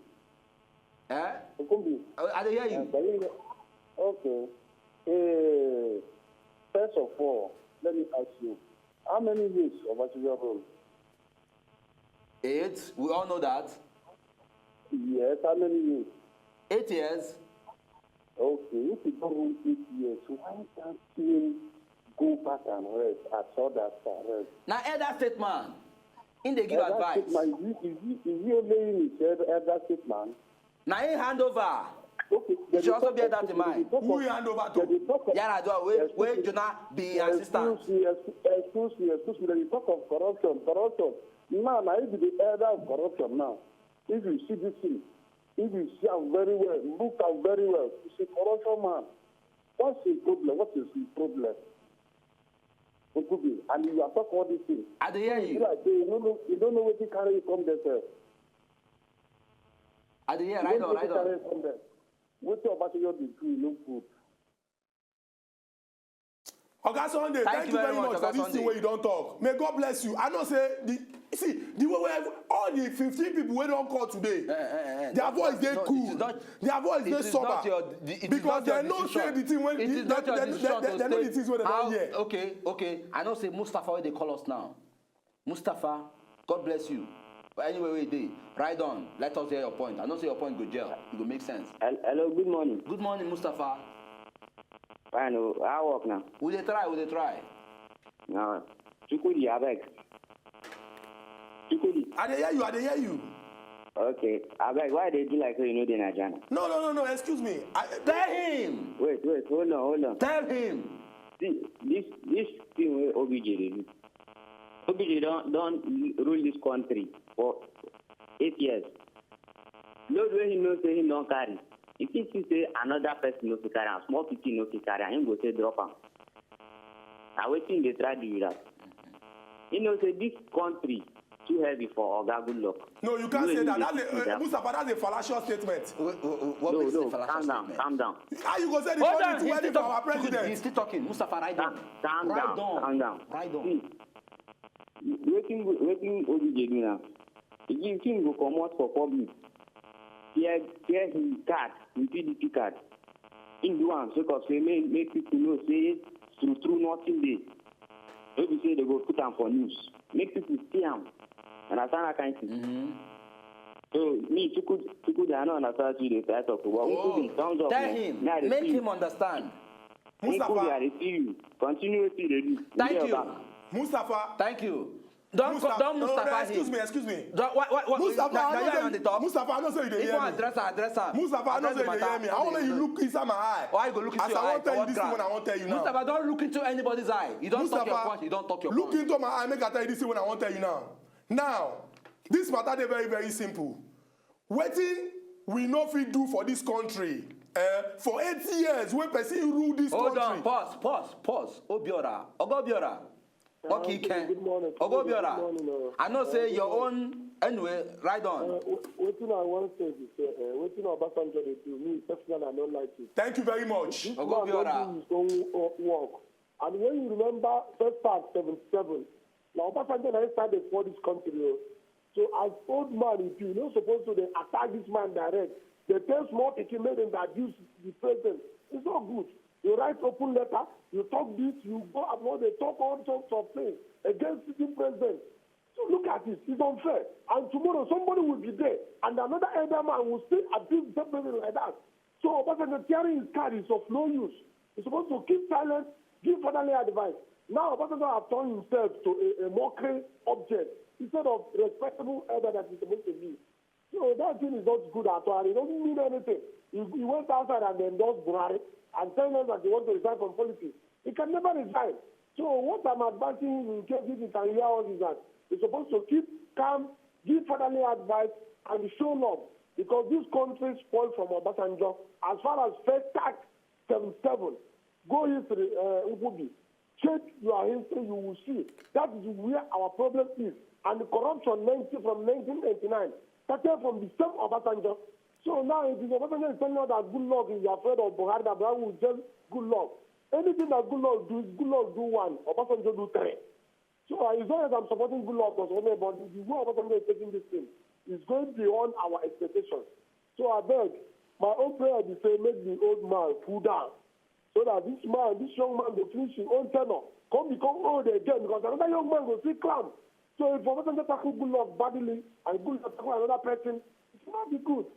Eh? Okumbi. I, I dey hear you. Uh, okay. Uh, first of all, let me ask you, how many years of Obasanjo rule? Eight. We all know that. Yes, how many years? Eight years. Okay, if you don't rule eight years, why can't him go back and rest as others can rest? Na elder statesman. Him dey give advice. Elder statesman, is he, is he, is he obeying his elder statesman? Na him hand over. Okay, You should also bear that in mind. Who you hand over to? Yar'Adua, wey wey Jonah be him assistant. Excuse me, excuse, excuse me, you talk of corruption, corruption. Now, now, if you be the elder of corruption now, if you see this thing, if you see am very well, look am very well, you see corruption man. What's the problem? What is the problem? Okubi, and you are talking all these things. I dey hear You you. like say you don't know, you don't know wetin carry you come there, sir. I dey hear. You Ride don't on, know ride wetin carry on. you come there. Wetin Obasanjo dey do, e no good. Oga Sunday, thank, Thank you you very very much much, for Oga this thing Sunday. Wey you don talk. May God bless you. I know say the see the way wey all the fifteen people wey don call today, Eh, eh, eh, their no, voice dey no, it cool, is not- their voice it dey is sober. Not your, the, it is Because not your they know decision. say the thing wey It the- is not they- your they- decision they- to they know stay. The things wey they How- don hear. Okay, okay. I know say Mustapha wey dey call us now. Mustapha, God bless you. But anyway, we dey. Ride on. Let us hear your point. I know say your point go gel. E go make sense. Hel- Hello, good morning. Good morning, Mustapha. Fine, oh, how work now? We dey try. We dey try. No, Chukudi, abeg. Chukudi. I dey hear you. I dey hear you. Okay, abeg. Why dey do like say you no dey Naija now? No, no, no, no. Excuse me. I, Tell him. Wait, wait, hold on, hold on. Tell him. See, this this thing wey O B J dey do. O B J don don rule this country for eight years. Load wey he know say he don carry, he fit see say another person no fit carry am, small pikin no fit carry am, he go say drop am. Na wetin he dey try do be that. He know say this country too heavy for Oga Goodluck. No, you can't Wey say he that. dey That's see a, uh, that. Mustapha, that's a fallacious statement. Wh- wh- wh- What No, makes it a no, fallacious calm down, statement? Calm down. How you go say the Hold country on, too he's heavy still for our talking. He's president? Still talking. Mustapha, ride Calm, on. calm Ride down, on. Calm down. Ride on. See, wetin wetin O B J do now? He give him go comot for public. Tear tear him card, him P D P card. He do am sake of say make make people know say true true nothing dey. Wey be say they go put am for news. Make people see am. Understand that kind thing? Mm-hmm. So me, Chuku, Chuku, I don't understand what you dey try talk about. Oh, Chuku, thumbs up, tell man. Him. Me, I dey see you. Him understand. Chuku, Mustafa. I dey see you. Continue wetin you dey do. Thank you. Mustafa. Thank you. Don't Mustafa, don't no, no, Mustafa excuse him. Me, excuse me. Don't, what, what, what, Mustafa, I know say you dey hear me. If you address her, address her. Mustafa, I know say you dey hear me. I want make you look inside my eye. Why you go look into your eye? As I wan tell you this thing, I wan tell you now. Mustafa, don't look into anybody's eye. You don't talk your point. You don't talk your point. Look into my eye, make I tell you this thing wey I wan tell you now. Now, this matter dey very, very simple. Wetin we no fit do for this country, eh, for eight years wey person rule this country. Hold on, pause, pause, pause. Obiora, Oga Obiora. Okay, Ken. Good morning. Oga Obiora. Good morning, oh. I know say your own. Anyway, ride on. Uh, wetin I wan say be say, uh, wetin Obasanjo dey do, me personally, I no like it. Thank you very much. Oga Obiora. This man don do his own, uh, work. And when you remember first part seventy-seven, na Obasanjo na him start dey spoil this country o. So as old man e be, you no suppose to dey attack this man direct. Dey tell small pikin make dem dey abuse the president. It's not good. You write open letter, you talk this, you go abroad, dey talk all sorts of things against sitting president. So look at it, it's unfair. And tomorrow somebody will be there, and another elder man will still abuse the president like that. So Obasanjo tearing his card is of no use. He's supposed to keep silent, give fatherly advice. Now Obasanjo have turned himself to a, a mockery object instead of respectable elder that he's supposed to be. So that thing is not good at all, and it doesn't mean anything. He, he went outside and endorsed Buhari and telling us that he wants to resign from politics. He can never resign. So what I'm advising him, in case if he can hear us, is that he's supposed to keep calm, give fatherly advice, and show love, because this country spoiled from Obasanjo. As far as first tax seventy-seven, go history, uh, Nkwubi. Check your history, you will see. That is where our problem is. And the corruption ninety, from nineteen ninety-nine started from the same Obasanjo. So now it is Obasanjo is telling us that good luck, is afraid of Buhari, that Buhari will just good luck. Anything that good luck do, is good luck do one, Obasanjo do three. So, uh, it's not as I'm supporting good luck or something, but the way Obasanjo is taking this thing is going beyond our expectations. So I beg, my own prayer be say make the old man cool down, so that this man, this young man, go finish his own tenure, come become old again, because another young man go still climb. So if Obasanjo tackle good luck badly and good luck tackle another person, it will not be good.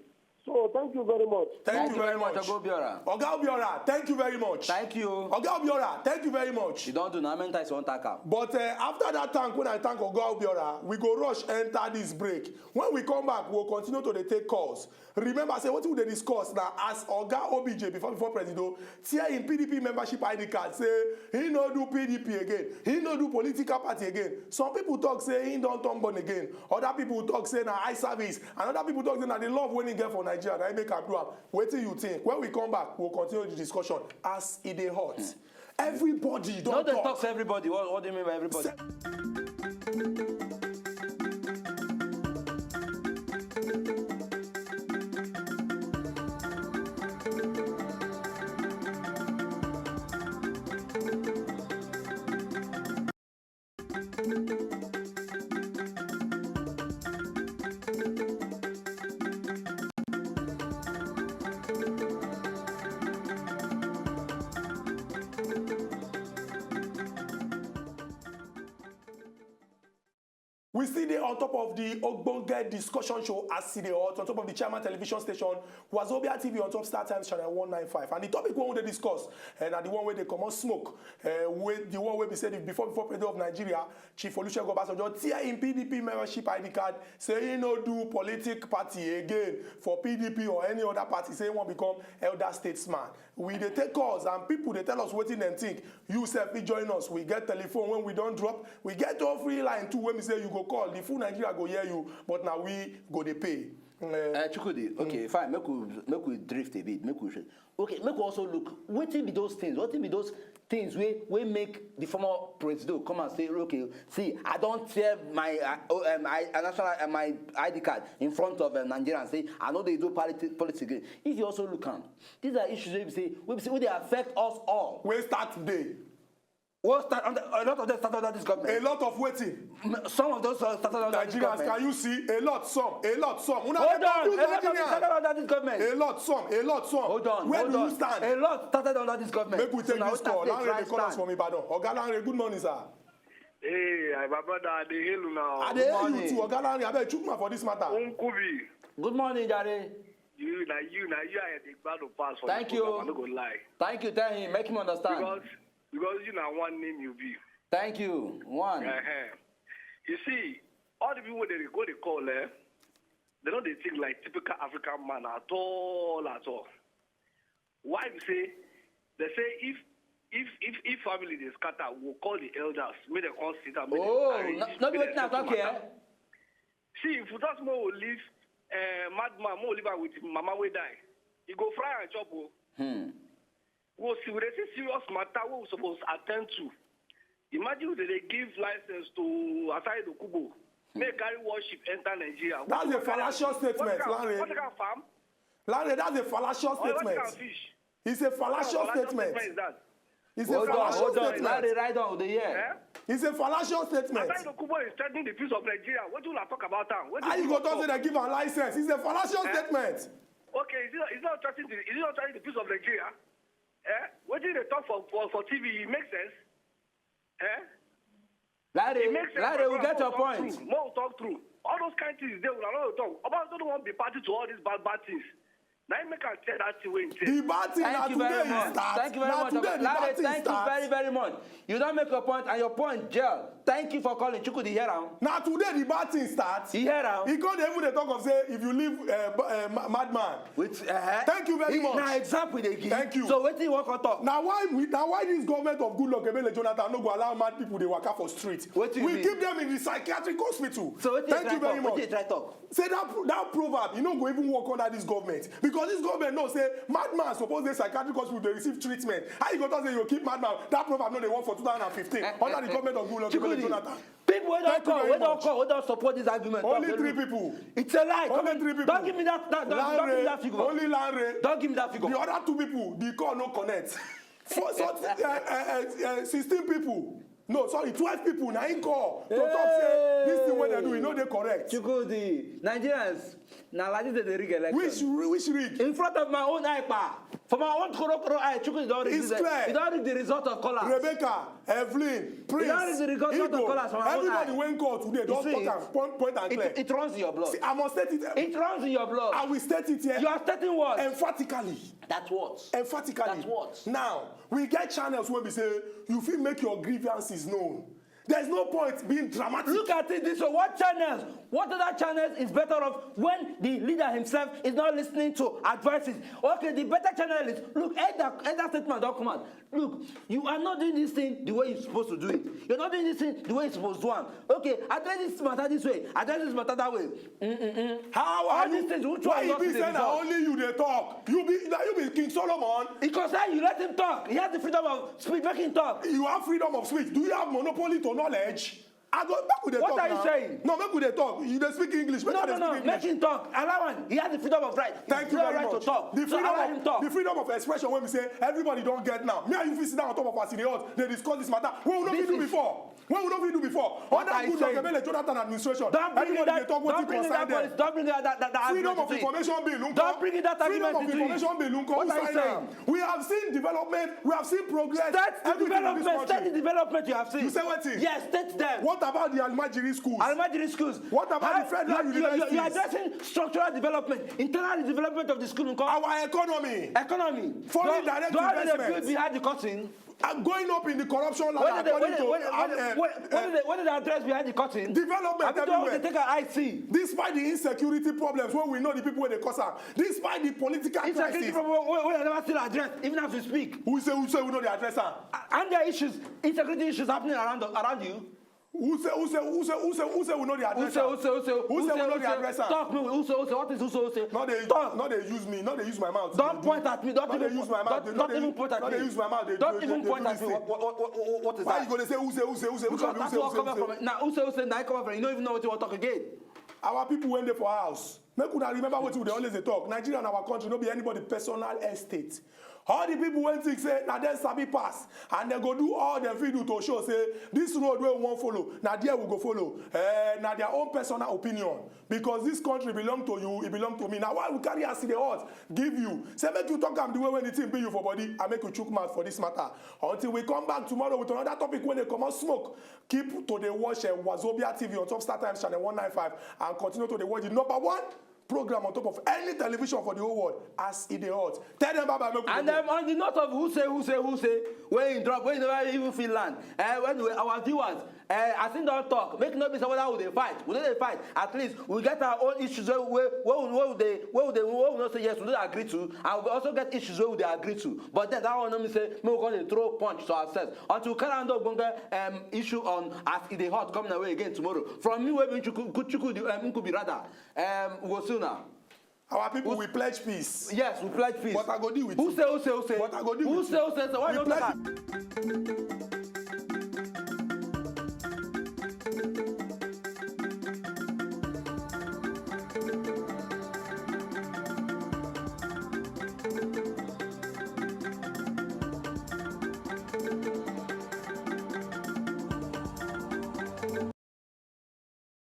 So thank you very much. Thank you very much, Oga Obiora. Oga Obiora, thank you very much. Thank you. Oga Obiora, thank you very much. You don do na, how many times you wan thank am? But, uh, after that thank, when I thank Oga Obiora, we go rush enter this break. When we come back, we will continue to dey take calls. Remember say wetin we dey discuss na as Oga O B J, before, before Presido, tear him P D P membership I D card, say he no do P D P again, he no do political party again. Some people talk say he don turn born again, other people talk say na eye service, and other people talk say na the love wey he get for Nigeria na him make am do am. Wetin you think? When we come back, we will continue the discussion as e dey hot. Everybody don talk. No dey talk say everybody. What, what do you mean by everybody? We still dey on top of the ogbonge discussion show as e dey hot on top of the Chairman Television Station, Wazobia T V on top Star Times Channel one nine five. And the topic wey we dey discuss, eh, na the one wey dey comot smoke, eh, wey, the one wey be say the before, before President of Nigeria, Chief Olusegun Obasanjo, tear him P D P membership I D card, say he no do politic party again for P D P or any other party, say he wan become elder statesman. We dey take calls and people dey tell us wetin dem think. You sef fit join us. We get telephone wey we don drop. We get toll free line too wey be say you go call. The full Nigeria go hear you, but na we go dey pay. Eh, Chukwudi, okay, fine. Make we, make we drift a bit. Make we, okay, make we also look. Wetin be those things? Wetin be those things wey, wey make the former president come and say, "Okay, see, I don tear my, uh, oh, um, I, uh, national, uh, my I D card in front of, uh, Nigerians. Say I no dey do politi-, politics again." If you also look am, these are issues wey be say, wey be say, wey dey affect us all. Wey start today. Wey start under, a lot of them start under this government. A lot of wetin? M-, some of those, uh, started under this government. Nigerians, can you see? A lot, some, a lot, some. Una dey confuse Nigerians. Hold on, a lot of them started under this government. A lot, some, a lot, some. Hold on, hold on. Where do you stand? A lot started under this government. Make we take this call. Lanre dey call us from Ibadan. Oga Lanre, good morning, sir. Hey, I, my brother, I dey hail you now. I dey hail you too, Oga Lanre. Abeg, chook mouth for this matter. Unkubi. Good morning, Jare. You, na you, na you, I dey gbadu pass for Thank this you. Program, I no go lie. Thank you. Tell him, make him understand. Because, because you na one name you be. Thank you. One. Uh-huh. You see, all the people wey dey go dey call, eh, they no dey think like typical African man at all, at all. Why be say they say if if if if family dey scatter, we go call the elders make dem come sit down. Make dem Oh, arrange, no, no be make dem wetin I settle talk here. Matter. See, if we just make we leave uh, madman, make we leave am with mama wey die, e go fry and chop o. Hmm. We go see, we dey see serious matter wey we suppose attend to. Imagine they dey give license to Asaid Okubo. Make carry warship enter Nigeria. That's a fallacious statement, Lanre. What kind of farm? Lanre, that's a fallacious statement. It's a fallacious statement. It's a fallacious statement. Lanre, write down the year. It's a fallacious statement. Asaid Okubo is threatening the peace of Nigeria. What do you talk about am? How you go talk say they give am license? It's a fallacious statement. Okay, is he not, is he not threatening the, is he not threatening the peace of Nigeria? Eh? What did they talk for, for, for T V? It makes sense. Eh? Larry, Larry, we get your point. More talk through. All those kind things they will not talk. About don't want to be party to all these bad bad things. Now you make a tell that thing when the bad thing. Thank you very much. Thank you very much. Larry, thank you very very much. You don't make your point, and your point gel. Thank you for calling. Chuku, the hear am. Now today the bad thing starts. He hear am. He can't even dey talk of say if you leave uh, uh, madman. With uh, thank you very much. Now example they give. Thank you. So wetin you wan come talk? Now why we now why this government of good luck Ebele Jonathan no go allow mad people dey waka for street? Wetin you mean? We keep them in the psychiatric hospital. So wetin you try talk? Wetin you try talk? Say that that proverb, you no go even work under this government because this government know say madman suppose dey psychiatric hospital dey receive treatment. How you go talk say you go keep madman? That proverb no dey work for two thousand and fifteen under the government of Gullo Jonathan. People wey don call, wey don call, wey don support this argument. Only three people. It's a lie. Only three people. Don't give me that. that don't, don't give me that figure. Only Lanre. Don't give me that figure. The other two people, the call no connect. For, so, uh, uh, uh, uh, sixteen people. No, sorry, twelve people na him call to talk say this thing wey dem do e no dey correct. Chukwudi, Nigerians, na like this dem dey rig election. Which which rig? In front of my own eye pa, for my own korokoro eye, Chukwudi don rig. It's clear. He don rig the result of callers. Rebecca, Evelyn, Prince, he don rig the result of callers for my own eye. Everybody wey call today don talk am point point and clear. It, it runs in your blood. See, I must state it. It runs in your blood. I will state it here. You are stating what? Emphatically. That's what? Emphatically. That's what? Now, we get channels where we say you feel make your grievances known. There's no point being dramatic. Look at it this way. What channels? What other channels is better off when the leader himself is not listening to advices? Okay, the better channel is look, either either statement don't come out. Look, you are not doing this thing the way you're supposed to do it. You're not doing this thing the way you're supposed to do it. Okay, address this matter this way. Address this matter that way. Mm-mm-mm. How are all you? These things, which why one you be say na only you dey talk? You be na you be King Solomon. Because how you let him talk? He has the freedom of speech. Make him talk. You have freedom of speech. Do you have monopoly to knowledge? I go make we dey talk now. What are you saying? No, make we dey talk. You dey speak English. Make no, no, no. Make him talk. Allow him. He has the freedom of right. Thank you very right much. To talk. The freedom so allow of, him talk. The freedom of expression when we say everybody don't get now. Me and you fit sit down on top of our senior, they discuss this matter. What we not do before? What we not do before? Under good Dr. Ebele Jonathan administration, don't bring everybody that, talk don't bring that, that, that, that freedom of information bill. Don't bring that freedom of information bill. What are you saying? We have seen development. We have seen progress. State the development. State the development you have seen. You say what? Yes, state them. What about the Almajiri schools? Almajiri schools. What about the federal universities? You are addressing structural development, internal development of the school. Our economy. Economy. Foreign direct investment. Behind the curtain. Going up in the corruption ladder according to what did they address behind the curtain? Development everywhere. They take an I C. Despite the insecurity problems wey we know the people wey dey cause am, despite the political crisis. Insecurity problem wey dem never still address even as we speak. Who say who say we no dey address am? And there are issues, insecurity issues happening around around you. Who say who say who say who say who say we no dey address am? Who say who say who say who say we no dey address am? Talk me who say who say what is who say who say? No dey talk. No dey use me. No dey use my mouth. Don't point at me. Don't even use my mouth. Don't even point at me. No dey use my mouth. Don't even point at me. What is that? Why you go dey say who say who say who say? Which one be who say who say who say? Now who say who say? Now come up from. You no even know what you wan talk again. Our people wey dey for house, make una remember wetin we dey always dey talk. Nigeria na our country, no be anybody personal estate. All the people wey think say na dem sabi pass, and dem go do all dem fit do to show say this road wey we wan follow, na there we go follow. Eh, na their own personal opinion, because this country belong to you, e belong to me. Na why we carry as e dey hot give you. Say make you talk am the way wey the thing be you for body, and make you chook mouth for this matter. Until we come back tomorrow with another topic wey dey comot smoke, keep to dey watch, eh, Wazobia T V on top Star Times channel one nine five, and continue to dey watch the number one program on top of any television for the whole world as e dey hot. Tell them bye bye, make we And go. um, on the note of who say, who say, who say, when he drop, when he never even feel land. Uh, anyway, our viewers, uh, as him don talk, make no be say whether we dey fight, we no dey fight. At least we get our own issues wey wey wey we wey we dey wey we dey wey we no say yes, we no dey agree to, and we also get issues wey we dey agree to. But then that one no mean say make we come dey throw punch to ourselves. Until we carry another ogbonge um, issue on as e dey hot coming our way again tomorrow. From me wey be Nchuku, Nchuku the um, Nkubi rather, um, we go see una. Our people, we pledge peace. Yes, we pledge peace. But I go deal with Who you. Say, who say, who say? But I go deal Who with say, you. Who say, who say? Why We you don't pledge talk am?